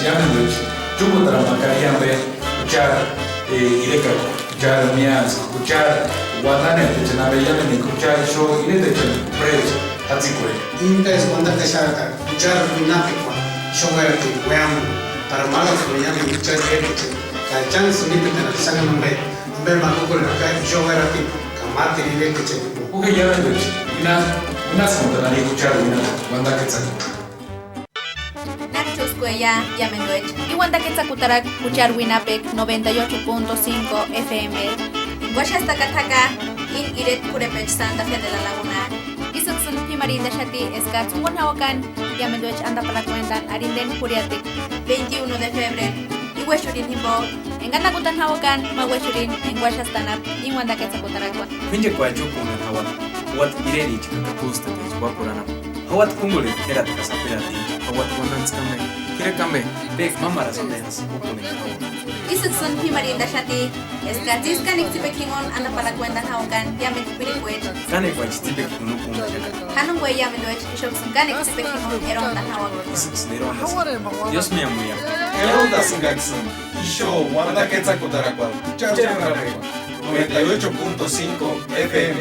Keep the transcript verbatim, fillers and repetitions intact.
Iámenduecha chúngutaramaka i ambe juchari irekakua, juchari miántsku, juchari uandanhetechani ambe iámendu juchari ixu iretechani purhejtu jatsikueni. Íntaiksï uandakexaka juchari uinhapekua ixu uératini uéamuni, para málaskuni iámendu juchari iretechani ka chánksï mítetanhati sáni ambe, ambe ma kúkorheni jaka ixu uératini ka máteru iretechani jimbo. Ju je iámenduecha uinhaskuntani arini juchari uinhapekua uandaketsakua. Nák'uchuskueia iámenduecha. I uandaketsakutarakua juchari uinhapekua noventa y ocho punto cinco F M. Uáxastaka t'aka íni ireta p'urhepecha Santa Fe de la Laguna. Ísïksïni p'imarhintaxati eskats'ï junkuni jauakani iámenduecha andaparakuentani arhinteni jurhiatekua veintiuno de febrero. I uéxurhini jimbo enka anakutani jauakani ma uéxurhini enka uáxasti anapu i uandaketsakutarakuani. K'uínchekuachi úkunhani jauati, juuati irericha ka kakustaticha uápurhu anapu. Jauati kúnkorheri k'érati ka sapiraticha, jauati uantantskua ampe, k'érakua ampe, pékua mámarasï ampe jásï úkunheni jauaka. Ísïksïni p'imarhintaxati eskats'ï ísï kánekua tsipekua jinguni andaparakuentani jauakani iámendu k'uirikuecha. Kánekuachi tsipekua jinguni úkuntaxaka. Janonkueia iámenduecha ixuksïni kánekua tsipekua jinguni erontani jauaka. Ísïksïni erontasïnka. Dios mío, muia. Erontasïnkaksïni ixu uandaketsakutarakuarhu. Chau, chau, noventa y ocho punto cinco F M.